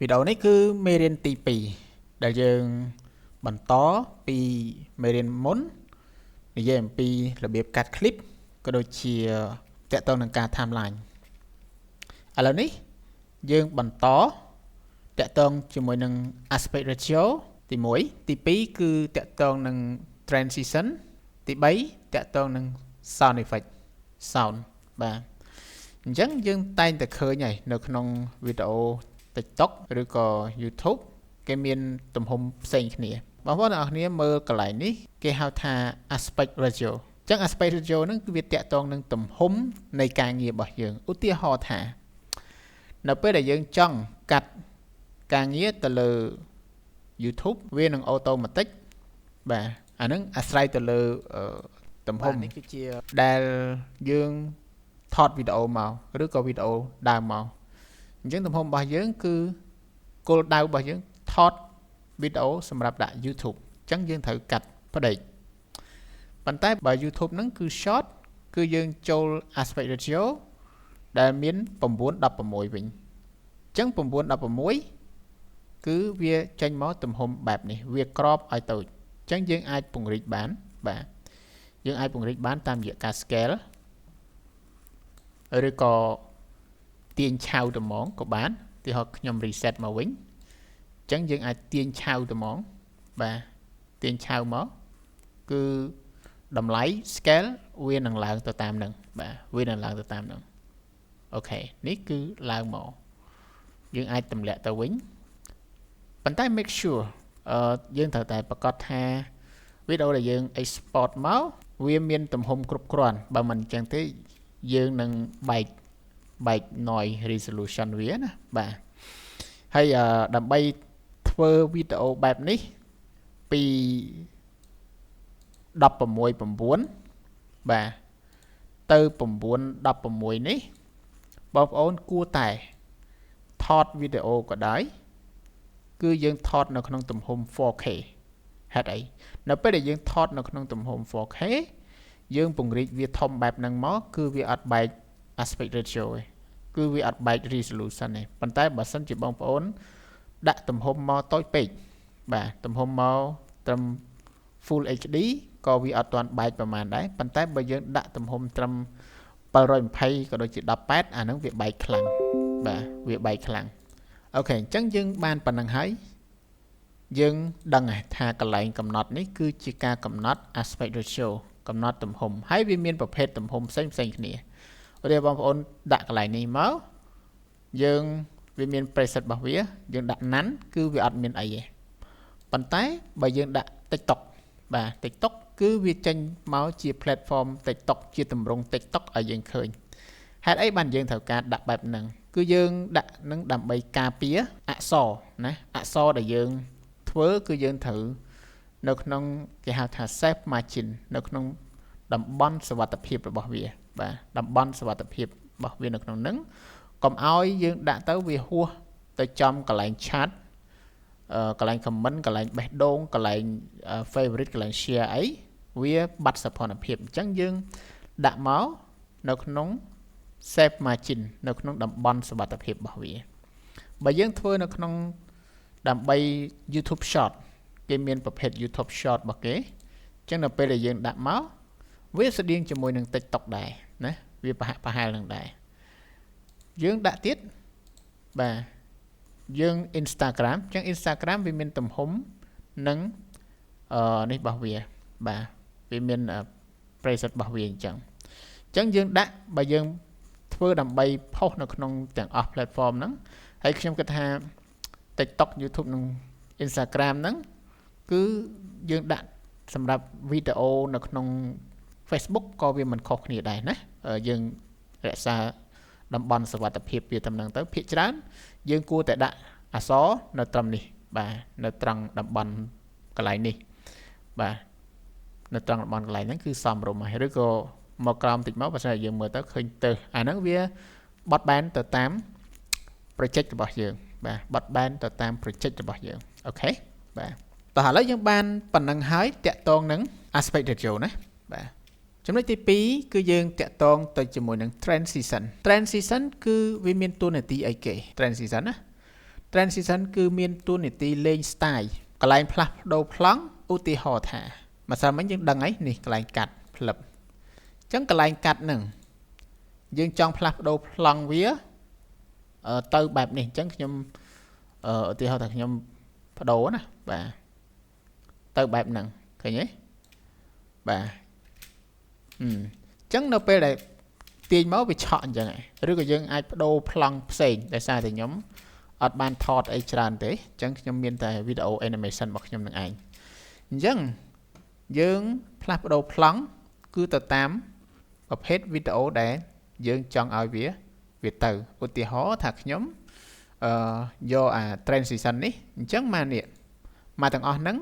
វីដេអូនេះគឺមេរៀនទី2ដែលយើងបន្តពីមេរៀនមុននិយាយអំពីរបៀបកាត់ clip ក៏ដូចជាទាក់ទងនឹងការ timeline ឥឡូវនេះយើងបន្តទាក់ទងជាមួយនឹង aspect ratio ទី1ទី2គឺទាក់ទងនឹង transition ទី3ទាក់ទងនឹង sound effect sound បាទអញ្ចឹងយើងតែងតែឃើញហើយនៅក្នុងវីដេអូ TikTok ឬក៏ YouTube គេមានទំហំផ្សេងគ្នាបងប្អូនទាំងអស់គ្នាមើលកន្លែងនេះគេហៅថា aspect ratio អញ្ចឹង aspect ratio ហ្នឹងគឺវាទាក់ទងនឹងទំហំនៃការងាររបស់យើងឧទាហរណ៍ថា នៅពេលដែលយើងចង់កាត់ការងារទៅលើ YouTube វានឹង automatic បាទអាហ្នឹងអាស្រ័យទៅលើទំហំ នេះគឺជា ដែលយើងថតវីដេអូមកឬក៏វីដេអូដើមមកអញ្ចឹងទំហំរបស់យើងគឺគោលដៅរបស់យើងថតវីដេអូសម្រាប់ដាក់ YouTube អញ្ចឹងយើងត្រូវកាត់ផ្ដេកប៉ុន្តែបើ YouTube ហ្នឹងគឺ short គឺយើងចូល aspect ratio ដែលមាន9:16វិញអញ្ចឹង9:16គឺវាចេញមកទំហំបែបនេះវាក្របឲ្យតូចអញ្ចឹងយើងអាចពង្រីកបានបាទយើងអាចពង្រីកបានតាមរយៈការ scale ឬក៏ទាញឆៅត្មងក៏បានទីហោខ្ញុំ reset មកវិញអញ្ចឹងយើងអាចទាញឆៅត្មងបាទទាញឆៅមកគឺតម្លៃ scale វានឹងឡើងទៅតាមនឹងបាទវានឹងឡើងទៅតាមនឹង OK នេះគឺឡើងមកយើងអាចទម្លាក់ទៅវិញប៉ុន្តែ make sure អឺយើងត្រូវតែប្រកាសថាវីដេអូដែលយើង export មកវាមានទំហំគ្រប់គ្រាន់បើមិនអញ្ចឹងទេយើងនឹងបែកបែក noise resolution វាណាបាទហើយដើម្បីធ្វើវីដេអូបែបនេះពី16:9បាទទៅ9:16នេះបងប្អូនគួរតែថតវីដេអូក៏ដោយគឺយើងថតនៅក្នុងទំហំ 4K ហេតុអីនៅពេលដែលយើងថតនៅក្នុងទំហំ 4K យើងពង្រីកវាធំបែបហ្នឹងមកគឺវាអត់បែក aspect ratio ទេគឺវាអត់បែក resolution ទេប៉ុន្តែបើសិនជាបងប្អូនដាក់ទំហំមកតូចពេកបាទទំហំមកត្រឹម Full HD ក៏វាអត់ទាន់បែកប្រហែលដែរប៉ុន្តែបើយើងដាក់ទំហំត្រឹម720ក៏ដូចជា18អាហ្នឹងវាបែកខ្លាំងបាទវាបែកខ្លាំង OK អញ្ចឹងយើងបានប៉ុណ្ណឹងហើយយើងដឹងថាកន្លែងកំណត់នេះគឺជាការកំណត់ aspect ratio កំណត់ទំហំហើយវាមានប្រភេទទំហំផ្សេងផ្សេងគ្នាឧទាហរណ៍បងប្អូនដាក់កន្លែងនេះមកយើងវាមាន preset របស់វាយើងដាក់ none គឺវាអត់មានអីទេប៉ុន្តែបើយើងដាក់ TikTok បាទ TikTok គឺវាចេញមកជា platform TikTok ជាទម្រង់ TikTok ឲ្យយើងឃើញហេតុអីបានយើងត្រូវការដាក់បែបហ្នឹងគឺយើងដាក់នឹងដើម្បីការពារអក្សរណាអក្សរដែលយើងធ្វើគឺយើងត្រូវនៅក្នុងគេហៅថា safe margin នៅក្នុងតំបន់សុវត្ថិភាពរបស់វាបាទតំបន់សុវត្ថិភាពរបស់វានៅក្នុងហ្នឹងកុំឲ្យយើងដាក់ទៅវាហួសទៅចំកន្លែង chat កន្លែង comment កន្លែងបេះដូងកន្លែង favorite កន្លែង share អីវាបាត់សោភ័ណភាពអញ្ចឹងយើងដាក់មកនៅក្នុង safe margin នៅក្នុងតំបន់សុវត្ថិភាពរបស់វាបើយើងធ្វើនៅក្នុងដើម្បី YouTube Short គេមានប្រភេទ YouTube Short របស់គេអញ្ចឹងនៅពេលដែលយើងដាក់មកវាស្តៀងជាមួយនឹង TikTok ដែរណាវាប្រហាក់ប្រហែលនឹងដែរយើងដាក់ទៀតបាទយើង Instagram អញ្ចឹង Instagram វាមានទំហំនិងអឺនេះរបស់វាបាទវាមាន preset របស់វាអញ្ចឹងអញ្ចឹងយើងដាក់បើយើងធ្វើដើម្បីផុសនៅក្នុងទាំងអស់ platform ហ្នឹងហើយខ្ញុំគិតថា TikTok YouTube និង Instagram ហ្នឹងគឺយើងដាក់សម្រាប់វីដេអូនៅក្នុង Facebook ក៏វាមិនខុសគ្នាដែរណាយើងរក្សាតំបន់សុវត្ថិភាពវាតំណឹងទៅភាគច្រើនយើងគួរតែដាក់អក្សរនៅត្រឹមនេះបាទនៅត្រង់តំបន់កន្លែងនេះបាទនៅត្រង់តំបន់កន្លែងហ្នឹងគឺសមរម្យហើយឬក៏មកក្រោមតិចមកបើសិនជាយើងមើលទៅឃើញទៅអាហ្នឹងវាបត់បែនទៅតាម project របស់យើងបាទបត់បែនទៅតាម project របស់យើង OK បាទតោះឥឡូវយើងបានប៉ុណ្ណឹងហើយទាក់ទងនឹង aspect ratio ណាបាទចំណុចទី2គឺយើងទាក់ទងទៅជាមួយនឹង transition transition គឺវាមានតួនាទីអីគេ transition ណា Transition គឺមានតួនាទីលេង style កន្លែងផ្លាស់ប្ដូរប្លង់ឧទាហរណ៍ថាម្សិលមិញយើងដឹងហើយនេះកន្លែងកាត់ផ្លឹបអញ្ចឹងកន្លែងកាត់ហ្នឹងយើងចង់ផ្លាស់ប្ដូរប្លង់វាទៅបែបនេះអញ្ចឹងខ្ញុំឧទាហរណ៍ថាខ្ញុំប្ដូរណាបាទទៅបែបហ្នឹងឃើញទេបាទអញ្ចឹងនៅពេលដែលទាញមកវាឆក់អញ្ចឹងឬក៏យើងអាចប្ដូរប្លង់ផ្សេងដោយសារតែខ្ញុំអត់បានថតអីច្រើនទេអញ្ចឹងខ្ញុំមានតែវីដេអូ animation របស់ខ្ញុំនឹងឯងអញ្ចឹងយើងផ្លាស់ប្ដូរប្លង់គឺទៅតាមប្រភេទវីដេអូដែលយើងចង់ឲ្យវាទៅឧទាហរណ៍ថាខ្ញុំអឺយកអា transition នេះអញ្ចឹងមកនេះមកទាំងអស់ហ្នឹង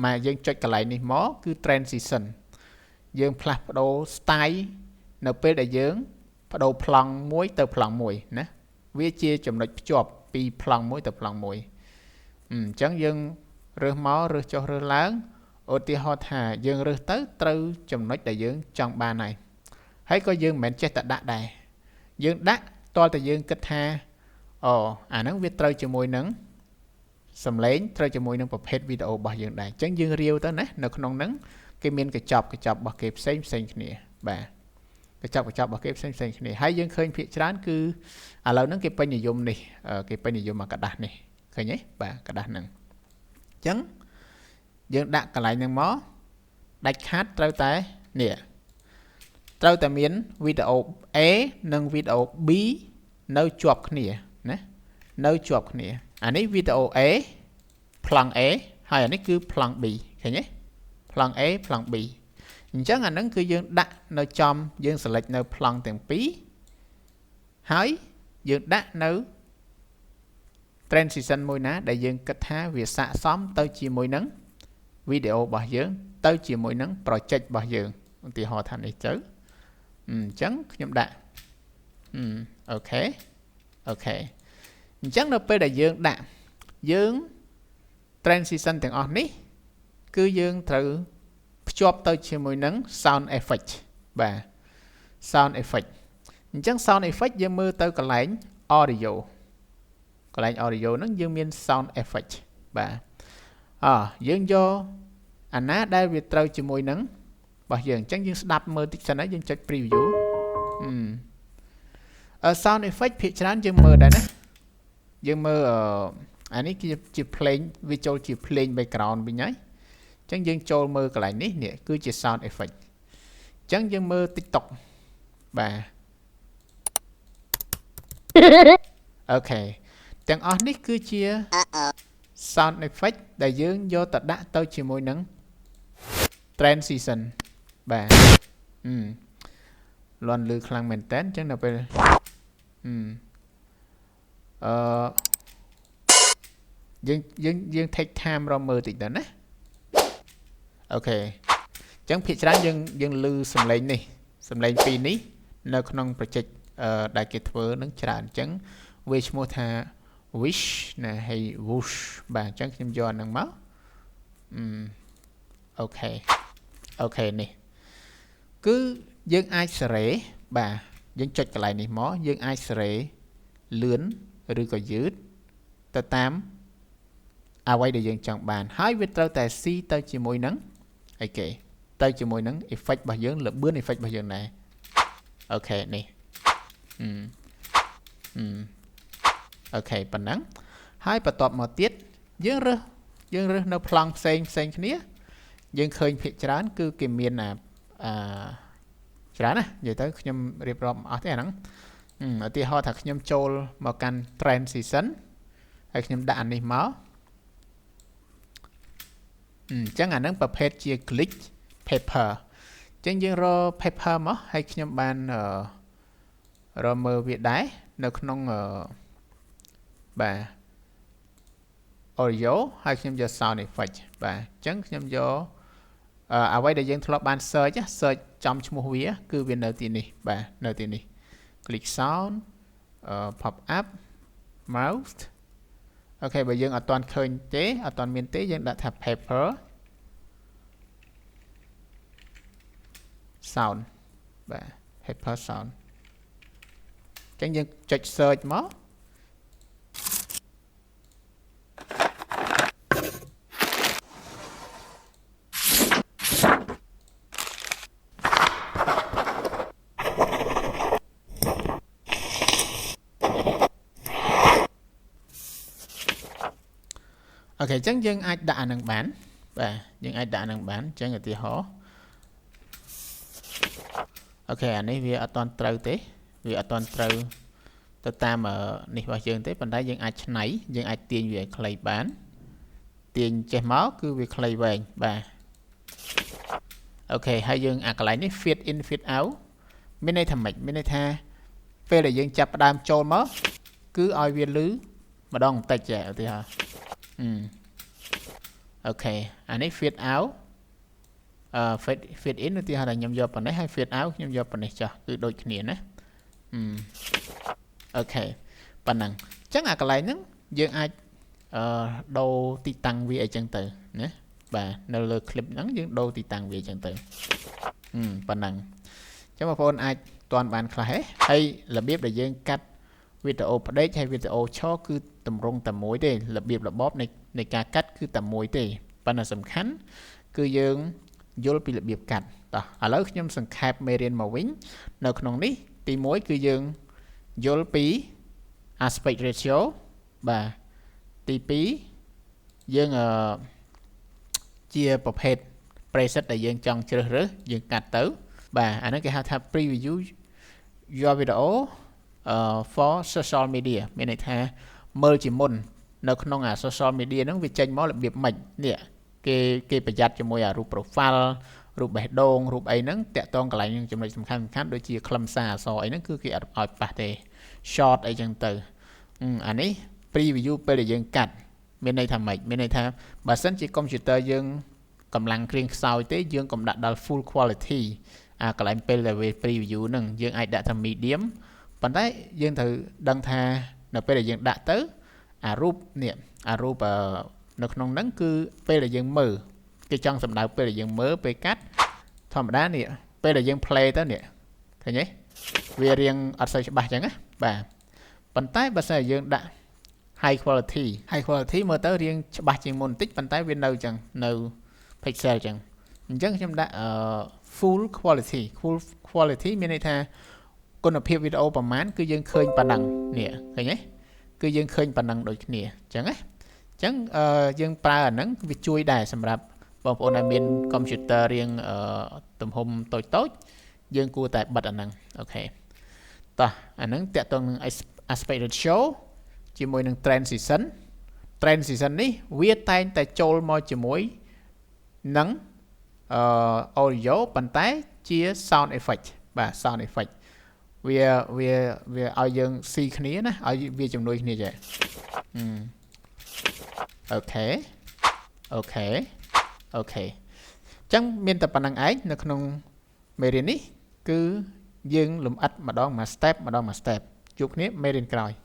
មកយើងចុចកន្លែងនេះមកគឺ transition យើងផ្លាស់ប្ដូរ style នៅពេលដែលយើងប្ដូរប្លង់មួយទៅប្លង់មួយណាវាជាចំណុចភ្ជាប់ពីប្លង់មួយទៅប្លង់មួយអញ្ចឹងយើងរើសមករើសចុះរើសឡើងឧទាហរណ៍ថាយើងរើសទៅត្រូវចំណុចដែលយើងចង់បានហើយហើយក៏យើងមិនមែនចេះតែដាក់ដែរយើងដាក់តើតែយើងគិតថាអូអាហ្នឹងវាត្រូវជាមួយនឹងសំឡេងត្រូវជាមួយនឹងប្រភេទវីដេអូរបស់យើងដែរអញ្ចឹងយើងរាវទៅណានៅក្នុងហ្នឹងគេមានកញ្ចប់កញ្ចប់របស់គេផ្សេងផ្សេងគ្នាបាទកញ្ចប់កញ្ចប់របស់គេផ្សេងផ្សេងគ្នាហើយយើងឃើញភាគច្រើនគឺឥឡូវហ្នឹងគេពេញនិយមនេះគេពេញនិយមអាក្រដាសនេះឃើញទេបាទក្រដាសហ្នឹងអញ្ចឹងយើងដាក់កន្លែងហ្នឹងមកដាច់ខាតត្រូវតែនេះត្រូវតែមានវីដេអូ A និងវីដេអូ B នៅជាប់គ្នាណានៅជាប់គ្នាអានេះវីដេអូ A ប្លង់ A ហើយអានេះគឺប្លង់ B ឃើញទេប្លង់ A ប្លង់ B អញ្ចឹងអាហ្នឹងគឺយើងដាក់នៅចំយើង select នៅប្លង់ទាំងពីរហើយយើងដាក់នៅ transition មួយណាដែលយើងគិតថាវាស័ក្តិសមទៅជាមួយនឹងវីដេអូរបស់យើងទៅជាមួយនឹង project របស់យើងឧទាហរណ៍ថានេះទៅអញ្ចឹងខ្ញុំដាក់OK OK អញ្ចឹងនៅពេលដែលយើងដាក់យើង transition ទាំងអស់នេះគឺយើងត្រូវភ្ជាប់ទៅជាមួយនឹង sound effect បាទ sound effect អញ្ចឹង sound effect យើងមើលទៅកន្លែង audio កន្លែង audio ហ្នឹងយើងមាន sound effect បាទអយើងយកអាណាដែលវាត្រូវជាមួយនឹងរបស់យើងអញ្ចឹងយើងស្ដាប់មើលតិចសិនហើយយើងចុច preview អឺ sound effect ភាគច្រើនយើងមើលដែរណាយើងមើលអានេះគឺជា plane វាចូលជា plane background វិញហើយអញ្ចឹងយើងចូលមើលកន្លែងនេះនេះគឺជា sound effect អញ្ចឹងយើងមើល TikTok បាទ OK ទាំងអស់នេះគឺជា sound effect ដែលយើងយកទៅដាក់ទៅជាមួយនឹង transition បាទអឺលន់លឺខ្លាំងមែនតើអញ្ចឹងដល់ពេលអឺអឺយើងយើងយើង take time រកមើលតិចទៅណាOK អញ្ចឹងភាគច្រើនយើងយើងលឺសំឡេងនេះសំឡេងពីរនេះនៅក្នុង project ដែលគេធ្វើនឹងច្រើនអញ្ចឹងវាឈ្មោះថា wish ណាហើយ whoosh បាទអញ្ចឹងខ្ញុំយកអាហ្នឹងមកអឺOK OK នេះគឺយើងអាចសេរីបាទយើងចុចកន្លែងនេះមកយើងអាចសេរីលឿនឬក៏យឺតទៅតាមអ្វីដែលយើងចង់បានហើយវាត្រូវតែស៊ីទៅជាមួយនឹងអីគេទៅជាមួយនឹង effect របស់យើងលបឿន effect របស់យើងដែរ OK នេះអឺអឺ OK ប៉ុណ្ណឹងហើយបន្ទាប់មកទៀតយើងរើសយើងរើសនៅប្លង់ផ្សេងផ្សេងគ្នាយើងឃើញភាគច្រើនគឺគេមានអាអាច្រើនណានិយាយទៅខ្ញុំរៀបរាប់អស់ទេអាហ្នឹងឧទាហរណ៍ថាខ្ញុំចូលមកកាន់ transition ហើយខ្ញុំដាក់អានេះមកអញ្ចឹងអាហ្នឹងប្រភេទជា glitch paper អញ្ចឹងយើងរក paper មកហើយខ្ញុំបានរកមើលវាដែរនៅក្នុងបាទ audio ហើយខ្ញុំយក sound effect បាទអញ្ចឹងខ្ញុំយកអ្វីដែលយើងធ្លាប់បាន search search ចំឈ្មោះវា គឺវានៅទីនេះបាទនៅទីនេះ click sound pop up mouse OK បើយើងអត់ទាន់ឃើញទេអត់ទាន់មានទេយើងដាក់ថា paper sound បាទ paper sound អញ្ចឹងយើងចុច search មក OK អញ្ចឹងយើងអាចដាក់អានឹងបានបាទយើងអាចដាក់អានឹងបានអញ្ចឹងឧទាហរណ៍ OK អានេះវាអត់ទាន់ត្រូវទេវាអត់ទាន់ត្រូវទៅតាមនេះរបស់យើងទេប៉ុន្តែយើងអាចឆ្នៃយើងអាចទាញវាឲ្យខ្លីបានទាញចេះមកគឺវាខ្លីវែងបាទ OK ហើយយើងអាកន្លែងនេះ fade in fade out មានន័យថាម៉េចមានន័យថាពេលដែលយើងចាប់ផ្ដើមចូលមកគឺឲ្យវាលឺម្ដងបន្តិចចាឧទាហរណ៍ OK អានេះ fade out អឺ fade in ឧទាហរណ៍ថាខ្ញុំយកប៉ុណ្ណេះហើយ fade out ខ្ញុំយកប៉ុណ្ណេះចុះគឺដូចគ្នាណា OK ប៉ុណ្ណឹងអញ្ចឹងអាកន្លែងហ្នឹងយើងអាចអឺដូរទីតាំងវាអីចឹងទៅណាបាទនៅលើ clip ហ្នឹងយើងដូរទីតាំងវាអញ្ចឹងទៅប៉ុណ្ណឹងអញ្ចឹងបងប្អូនអាចតន់បានខ្លះហេហើយរបៀបដែលយើងកាត់វីដេអូផ្ដេកហើយវីដេអូឈរគឺតម្រង់តែមួយទេរបៀបរបបនៃការកាត់គឺតែមួយទេប៉ុន្តែសំខាន់គឺយើងយល់ពីរបៀបកាត់តោះឥឡូវខ្ញុំសង្ខេបមេរៀនមកវិញនៅក្នុងនេះទី1គឺយើងយល់ពី aspect ratio បាទទី2យើងអឺជាប្រភេទ preset ដែលយើងចង់ជ្រើសរើសយើងកាត់ទៅបាទអាហ្នឹងគេហៅថា preview your video for social media មានន័យថាមើលជាមុននៅក្នុងអា social media ហ្នឹងវាចេញមករបៀបម៉េចនេះគេគេប្រយ័ត្នជាមួយអារូប profile រូបបេះដូងរូបអីហ្នឹងតាក់ទងកន្លែងហ្នឹងចំណុចសំខាន់សំខាន់ដូចជាខ្លឹមសារអក្សរអីហ្នឹងគឺគេអត់ឲ្យប៉ះទេ short អីចឹងទៅអានេះ preview ពេលដែលយើងកាត់មានន័យថាម៉េចមានន័យថាបើសិនជា computer យើងកម្លាំងគ្រៀងខ្សោយទេយើងកុំដាក់ដល់ full quality អាកន្លែងពេលដែលវា preview ហ្នឹងយើងអាចដាក់ថា medium ប៉ុន្តែយើងត្រូវដឹងថានៅពេលដែលយើងដាក់ទៅអារូបនេះអារូបនៅក្នុងហ្នឹងគឺពេលដែលយើងមើលគេចង់សម្ដៅពេលដែលយើងមើលពេលកាត់ធម្មតានេះពេលដែលយើង play ទៅនេះឃើញទេវារៀងអត់សូវច្បាស់ចឹងណាបាទប៉ុន្តែបើសិនជាយើងដាក់ high quality high quality មើលទៅរៀងច្បាស់ជាងមុនបន្តិចប៉ុន្តែវានៅចឹងនៅ pixel ចឹងអញ្ចឹងខ្ញុំដាក់ full quality full quality មានន័យថាគុណភាពវីដេអូប្រហែលគឺយើងឃើញប៉ុណ្ណឹងនេះឃើញទេគឺយើងឃើញប៉ុណ្ណឹងដូចគ្នាអញ្ចឹងណាអញ្ចឹងយើងប្រើអាហ្នឹងវាជួយដែរសម្រាប់បងប្អូនដែលមានកុំព្យូទ័ររៀងទំហំតូចតូចយើងគួរតែបិទអាហ្នឹង OK តោះអាហ្នឹងតាក់ទងនឹង aspect ratio ជាមួយនឹង transition transition នេះវាតែងតែចូលមកជាមួយនឹងអឺ audio ប៉ុន្តែជា sound effect បាទ sound effect វាវាវាឲ្យយើងស៊ីគ្នាណាឲ្យវាជំនួយគ្នាចេះ OK OK OK អញ្ចឹងមានតែប៉ុណ្្នឹងឯងនៅក្នុងមេរៀននេះគឺយើងលំអិតម្ដងមួយ step ម្ដងមួយ step ជួបគ្នាមេរៀនក្រោយ។